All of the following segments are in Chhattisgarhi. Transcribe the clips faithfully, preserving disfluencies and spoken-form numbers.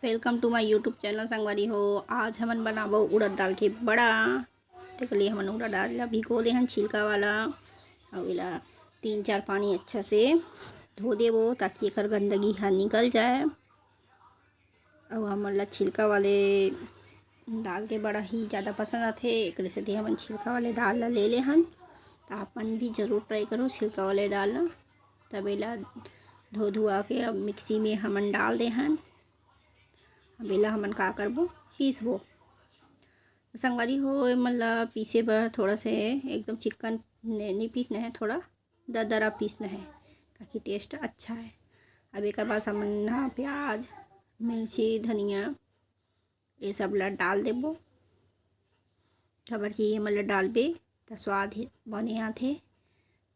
Welcome to my YouTube channel संगवारी हो। आज हमन बनाबो उड़द दाल के बड़ा। तेकर लिए हमन उड़द दाल ला भिगो दे हन छिलका वाला, अउ एला तीन चार पानी अच्छा से धो देबो, ताकि एकर गंदगी ह निकल जाए। अउ हमन ला छिलका वाले दाल के बड़ा ही ज़्यादा पसंद आथे, एकरे सेती हमन छिलका वाले दाल ला ले ले हन। त आप मन भी जरूर try करो छिलका वाले दाल ला। तब एला धो धुआ के अब मिक्सी में हमन डाल दे हन। अब एला हमन का करबो, पीसबो। संगवारी हो, एमन ला पीसे बर थोड़ा से एकदम चिक्कन ने-, नहीं पीसना है, थोड़ा दरदरा पीसना है, ताकि taste अच्छा है। अब एकर बाद हमन हा प्याज, मिर्ची, धनिया, ये सब ला डाल देबो, काबर कि ये मन ला डालबे त स्वाद ही बने आथे।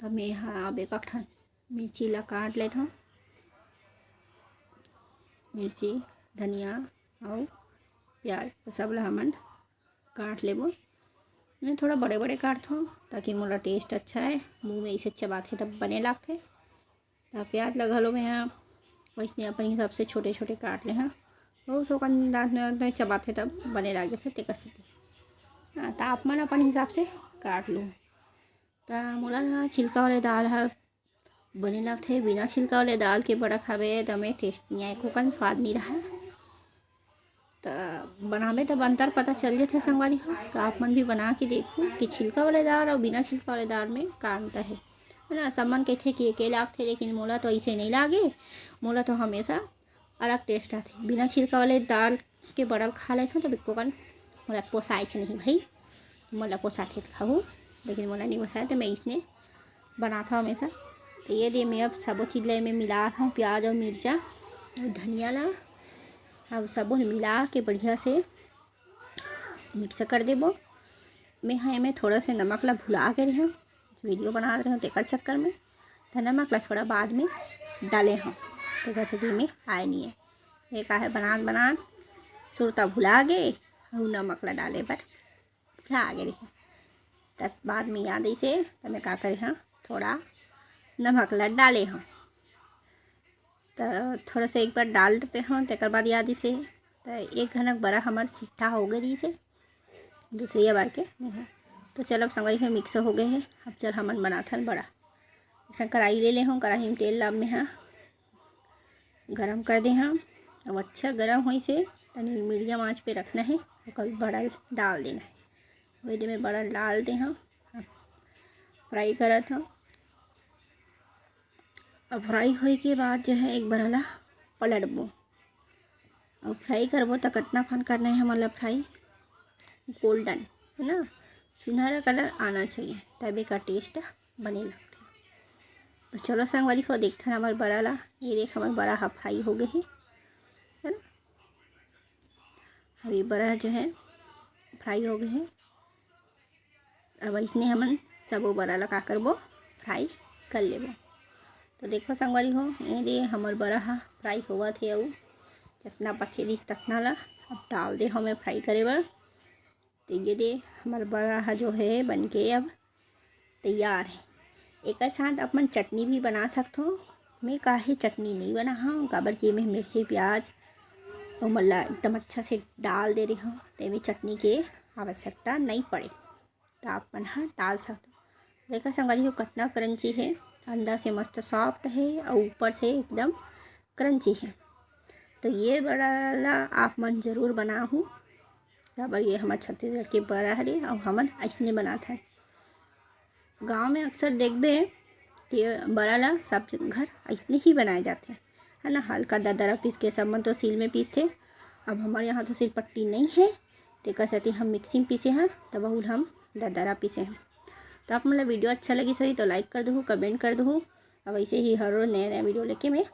त मैं हा अब एक ठन मिर्ची ला काट लेथव। मिर्ची, धनिया अउ प्याज, त सब ला हमन काट लेबो। मैं थोड़ा बड़े बड़े काटथव, ताकि मोला taste अच्छा है, मुंह में इसे चबाथे तब बने लागथे। त प्याज ला घलो मैं हा वइसने अपन हिसाब से छोटे छोटे काट ले हव। बहुत थोकन दांत में, दांत में चबाथे तब बने लाग जाथे, तेकर सेती। हाँ, त आप मन अपन हिसाब से काट लो। त मोला ना छिलका वाले दाल ह बने लगथे, बिना छिलका वाले दाल के बड़ा खाबे त मैं taste नहीं आए, कोकन स्वाद नहीं रहा। त बनाबे त अंतर पता चल जथे संगवारी हो। त आप मन भी बना के देखो कि छिलका वाले दाल अउ बिना छिलका वाले दाल में का अंतर है, है ना। सब मन कहथे कि एके लागथे, लेकिन मोला तो ऐसे नहीं लागे। मोला तो हमेशा अलग taste आथे। बिना छिलका वाले दाल के बड़ा खा लेथव त बिक्को कन मोला पोसाइच नहीं भाई, मोला पोसाथे त खाहू, लेकिन मोला नहीं पोसाए, त मैं इसने बनाथव हमेशा। त ये दे मैं अब सबो चीज ला एमे मिलाथव, प्याज अउ मिर्चा अउ धनिया ला, अब सबो मिला के बढ़िया से mix कर देबो। मैं हा एमे थोड़ा से नमक ला भुला के रेहेंव, video बनात रेहेंव तेकर चक्कर में, त नमक ला थोड़ा बाद में डाले हव, तेकर सेती में आए नहीं है। ये का है, बनात बनात सुरता भुला गे अउ नमक ला डाले बर भुला गे रेहेंव। त बाद में याद आइसे, त मैं का करे हव, थोड़ा नमक ला डाले हव। त थोड़ा सा एक बार डाल देते हव, तेकर बाद याद आइसे। त एक घनक बड़ा हमर सिट्ठा हो गे रहिसे, दूसरी बार के नहीं है। तो चल, अब संगवारी हो, mix हो गए है। अब चल, हमन बनाथन बड़ा। एक ठन कढ़ाई ले ले हव, कढ़ाई में तेल ला मैं हा गरम कर दे हव। अब अच्छा गरम होइसे, तनी medium आंच पे रखना है, ओकर बड़ा डाल देना है। वही दे मैं बड़ा डाल दे हव, fry करत हव। अब fry होए के बाद जो है, एक बार ला पलटबो। अब fry करबो त कतना फन करना है हमन ला fry, golden, है ना, सुनहरा colour आना चाहिए, तब एकर taste बने लगथे। तो चलो संगवारी हो, देखथन हमर बड़ा ला। ये देख, हमर बड़ा ह fry हो गए है, है ना। अब ये बड़ा जो है, fry हो गए है। अब इसने हमन सबो बड़ा ला का करबो, fry कर लेबो। तो देखो संगवारी हो, ये दे हमर बड़ा ह fry होवत हे, अउ जितना बचे रहिस ततना ला अब डाल दे हमें fry करे बर। तो ये दे हमर बड़ा ह जो है, बन के अब तैयार है। एकर साथ अपन चटनी भी बना सकथो। मैं काहे चटनी नहीं बना हव, काबर कि मैं मिर्ची, प्याज ओमन ला एकदम अच्छा से डाल दे रहे हव, तो एमे चटनी के आवश्यकता नहीं पड़े। तो आप मन ह डाल सकथो। देखा संगवारी हो, कतना crunchy है, अंदर से मस्त soft है और ऊपर से एकदम crunchy है। तो ये बड़ा ला आप मन जरूर बनाहू, काबर ये हमर छत्तीसगढ़ के बड़ा हरे और हमन ऐसने बनात हन। गाँव में अक्सर देखबे, ते बड़ा ला सब घर अइसने ही बनाए जाथे, है ना। हल्का दरदरा पीस के, सब मन तो सील में पीसथे। अब हमर यहाँ तो सिलपट्टी नहीं है, तेकर सेती हम मिक्सी में पीसे हैं, तब बहुल हम दरदरा पीसे हैं। तो आप मन ला video अच्छा लगिस होही तो like कर दहू, comment कर दहू। अब ऐसे ही हर रोज नया नया video लेके मैं